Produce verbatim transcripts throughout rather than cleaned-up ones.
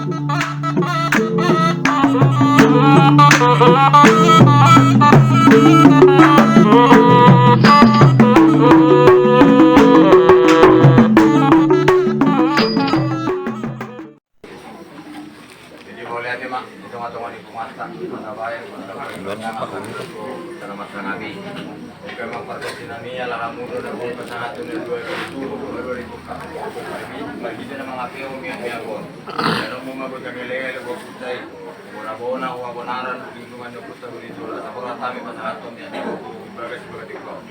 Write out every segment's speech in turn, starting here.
Jadi, mauliate ma di tongatonga ni punguanta, manabaen, manabaen, manabaen. Jadi, memang pargonsi nami ala hamu do na boi pasahathon na dua ribu dua puluh dua, dua ribu dua puluh empat. Marhite na mangapeon mian ni agon. Jala molo boi hami elek-elek, boi putai. Bona-bona, hoa bonaran, lingkungan ni putai, boi jolo. Asa borat hami pasahathon mian ni agon. Bagas, bagas, bagas.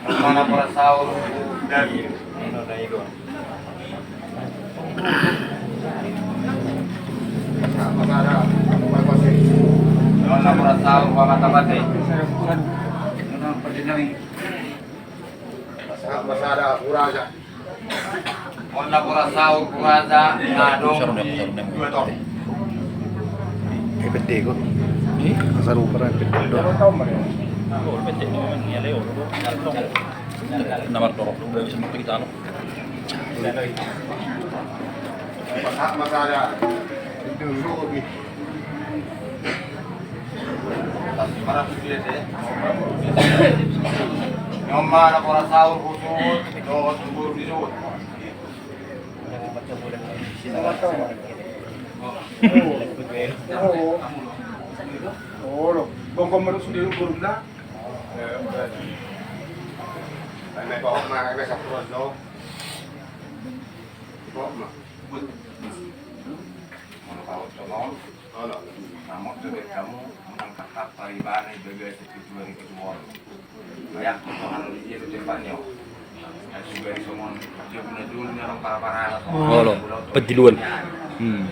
Mana pora saur daging. Mana pora saur, mana pora saur. Masada, Uraja. Mana pora saur, Uraja, na adong di dua ton. Epet dego. Saru pernah epet dego. Nomor dorok dulu bisa makan kita lo. Masada. Itu dulu. Mana pora saur, husut dohot tugur di suhut. Olo, olo. Bongkon marus di burung da. Mai pahok ma, mai sapuluh lo. Pahok ma. Molo pahok ma. Olo. Namo tu bet kamu menangkap apa ibana ibaga itu dua ribu dua. Kayak tu hal dia tu tempatnya. Olo, pediluan. Hmm.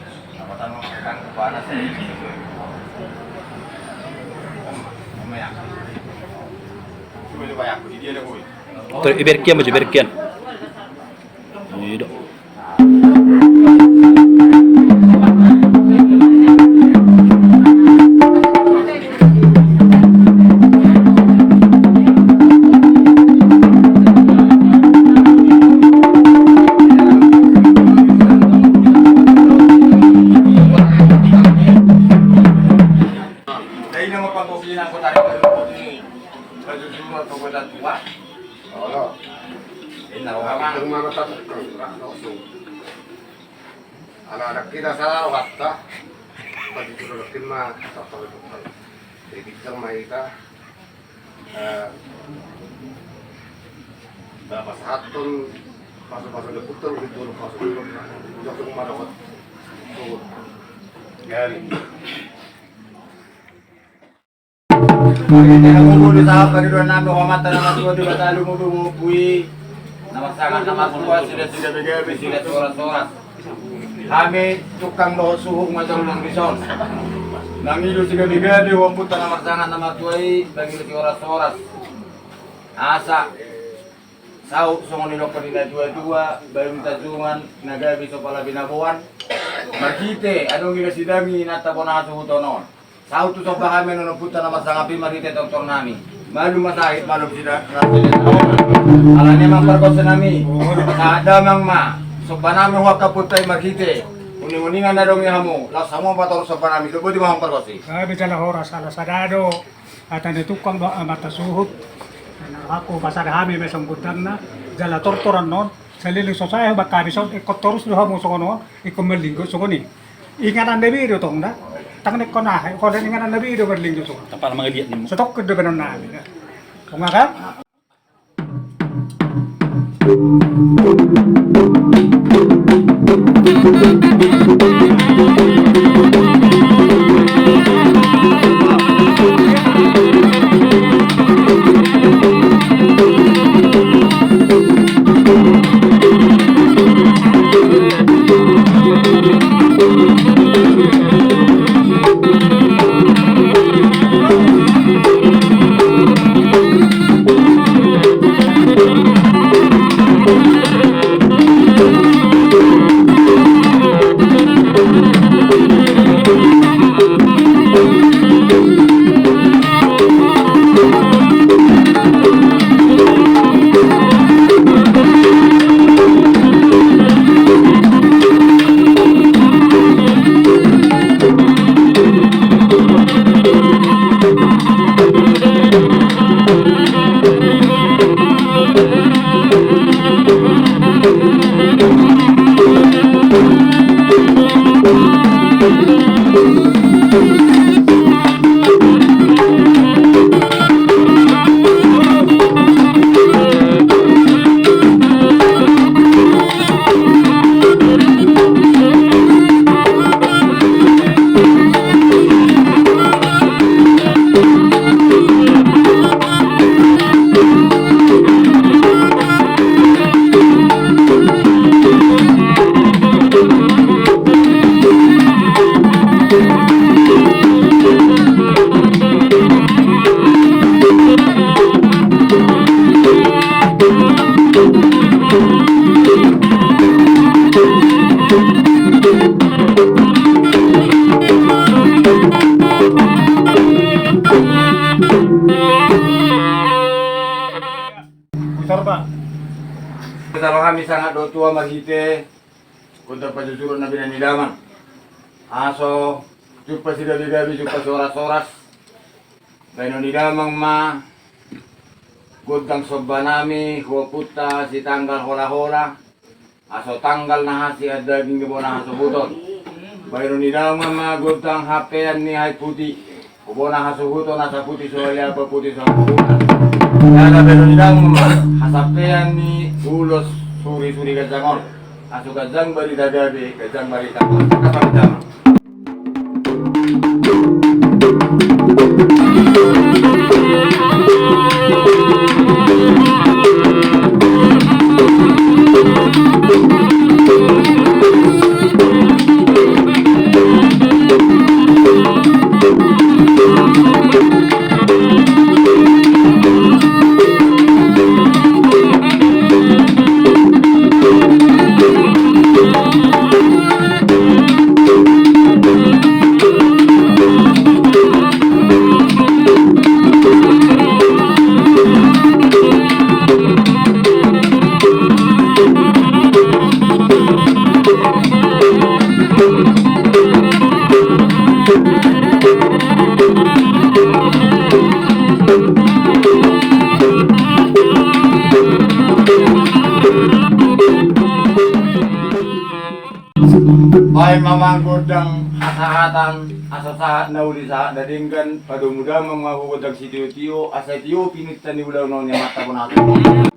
Iberkian ma jo, iberkian. Ido. Olo. Ina, Bang. Anak-anak kita salah, Pak. Jadi, kita, eh, pasahathon pasu-pasu ni puter, gitu, pasu-pasu. Jatuh madakot. Tuh. Marhite hamu di sahat pangidoan nami, tu Amanta na martua Debata lumobi-lobi, na marsangat na martua, silas sigabe-gabe, silas horas-horas. Hami tungkang dohot suhut ma jolo dison mangido sigabe-gabe tu Ompunta na marsangat na martua i, mangido sihoras-horas. Asa saut songon nidok ni natua-tua, bayu ni tanjungan, na gabe so pala binaboan. Marhite adong i na sidang i, inanta bona hasuhuton on. Saut tu somba hami annon Ompunta na marsangap i marhite tortor nami. Malum ma sahit, malum sida. Alani i amang pargonsi nami, sahat damang ma somba nami tu angka Ompunta i marhite uning-uningan na adong i hamu, laos hamu ma patorus somba nami. Dohot boti ma amang pargonsi. Gabe jala horas, ala sada do hata ni tungkang dohot amanta suhut. Nang anggo pasada hami ma songon gondangna, jala tortor annon, saleleng so sae hubaen hami son, ingkon torus do hamu songon on, ingkon marlinggo songon i. Inganan na be do tong da. Ndang ingkon aha, ingkon inganan na be do marlinggo songon on. Tapal mangaliat ni. Satongkin do baenon nami da. Tong aha? Putar, Pak. Kita lo hami sangat dohot tua marhite gondang pajujuron na binahen ni damang. Aso jumpa sigabe-gabe, jumpa sihoras-horas. Baenon ni damang ma gondang somba nami tu Ompunta sitanggal hola-hola. Aso tanggal na hasian daging di bona hasuhuton. Baenon ni damang ma gondang hapean ni haiputi tu bona hasuhuton, asa puti so haliapa, puti so hasuhuton. Jala baenon ni damang ma hasampean ni ulos suri-suri ganjang on. Aso ganjang barita gabe, ganjang barita on. Kasam damang. Baen ma amang gondang hasahatan, asa sahat na uli sahat na denggan, padomu damang ma tu gondang sitio-tio, asa tio pinita ni ulaon on ni amanta bona hasuhuton.